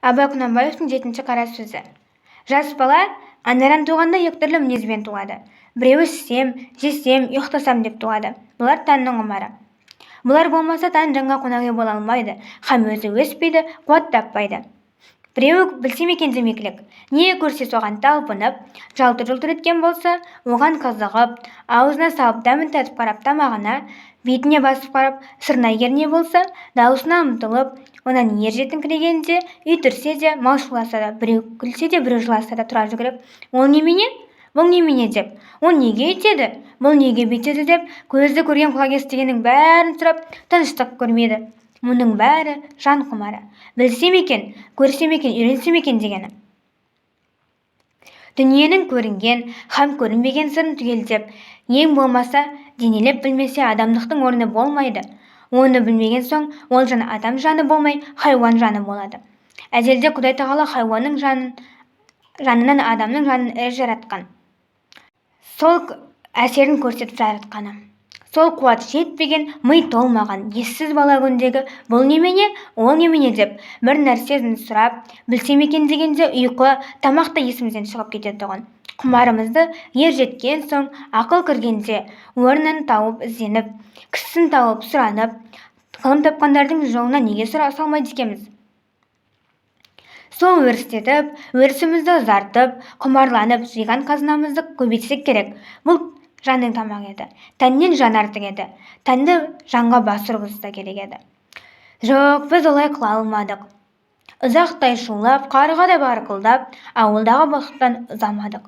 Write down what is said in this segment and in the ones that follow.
Абай Құнанбаевтың жетінші қара сөзі. Жас бала анадан туғанда екі түрлі мінезбен туады. Біреуі ішсем, жесем, ұйықтасам деп туады. Бұлар тәннің құмары. Бұлар болмаса, тән жанға қонақ үй бола алмайды, һәм өзі өспейді, қуат таппайды. Біреуі білсем екен демеклік. Не көрсе, соған талпынып, жалтыр-жұлтыр еткен болса, оған қызығып, аузына салып дәмін татып қарап, тамағына, бетіне басып қарап, сырына не болса, дауысына ұмтылып, онан ер жетіңкірегенде, ит үрсе де, мал шуласа да, біреу күлсе де, біреу жыласа да, тұра жүгіріп, ол немене, бұл немене деп, ол неге өйтеді, бұл неге бүйтеді деп, көзді көрген, құлақ естігеннің бәрін сұрап, тыныштық көрмейді. Мұның бәрі жан құмары. Білсем екен, көрсем екен, үйренсем екен дегені. Дүниенің көрінген һәм көрінбеген сырын түгелдеп, ең болмаса денелеп білмесе, адамдықтың орны болмайды. Оны білмеген соң, ол жан адам жаны болмай, хайуан жаны болады. Әзелде Құдай тағала хайуанның жанын, жанынан адамның жанын ірі жаратқан. Сол әсерін көрсетіп жаратқаны. Сол қуат жетпеген, ми толмаған, ессіз бала күндегі бұл немене, ол немене деп бір нәрсені сұрап, білсем екен дегенде, ұйқы, тамақ та есімізден шығып кететұғын. Құмарымызды ер жеткен соң, ақыл кіргенде, орнын тауып ізденіп, кісісін тауып сұранып, ғылым тапқандардың жолына неге салмайды екенбіз? Сол өрістетіп, өрісімізді ұзартып, құмарланып, жиған қазынамызды көбейтсек керек. Бұл жанның тамағы еді. Тәннен жан артық еді. Тәнді жанға бас ұрғызса керек еді. Жоқ, біз олай қыла алмадық. Ұзақтай шулап, қарғадай барқылдап, ауылдағы бақыттан ұзамадық.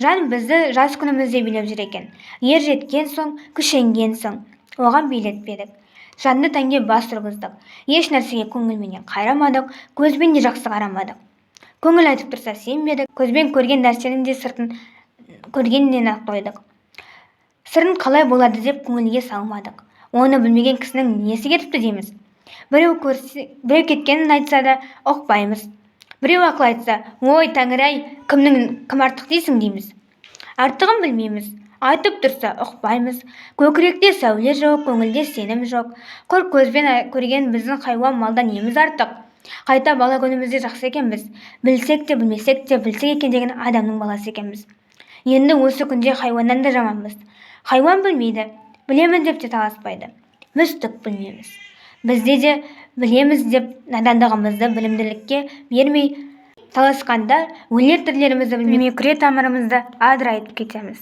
Жан бізді жас күнімізде билеп жүр екен. Ер жеткен соң, күшенген соң, оған билетпедік. Жанды тәнге бас ұрғыздық. Еш нәрсеге көңілменен қарамадық, көзбен де жақсы қарамадық. Көңіл айтып тұрса, сенбедік. Көзбен көрген нәрсенің де сыртын көргеннен-ақ тойдық. Сырын қалай болады деп көңілге салмадық. Оны білмеген кісінің несі кетіпті дейміз. Біреу көрсе, біреу кеткенін айтса да, ұқпаймыз. Біреу ақыл айтса, ой, тәңір-ай, кімнің кім артық дейсің дейміз. Артығын білмейміз. Айтып тұрса, ұқпаймыз. Көкіректе сәуле жоқ, көңілде сенім жоқ. Құр көзбен көрген біздің хайуан малдан неміз артық? Қайта бала күнімізде жақсы екенбіз. Білсек те, білмесек те, білсек екен деген адамның баласы екенбіз. Енді осы күнде хайуаннан да жаманбыз. Хайуан білмейді, білемін деп те таласпайды. Біз түк білмейміз. Бізде де білеміз деп надандығымызды білімділікке бермей таласқанда, өлер тірілерімізді білмей, күре тамырымызды адырайтып кетеміз.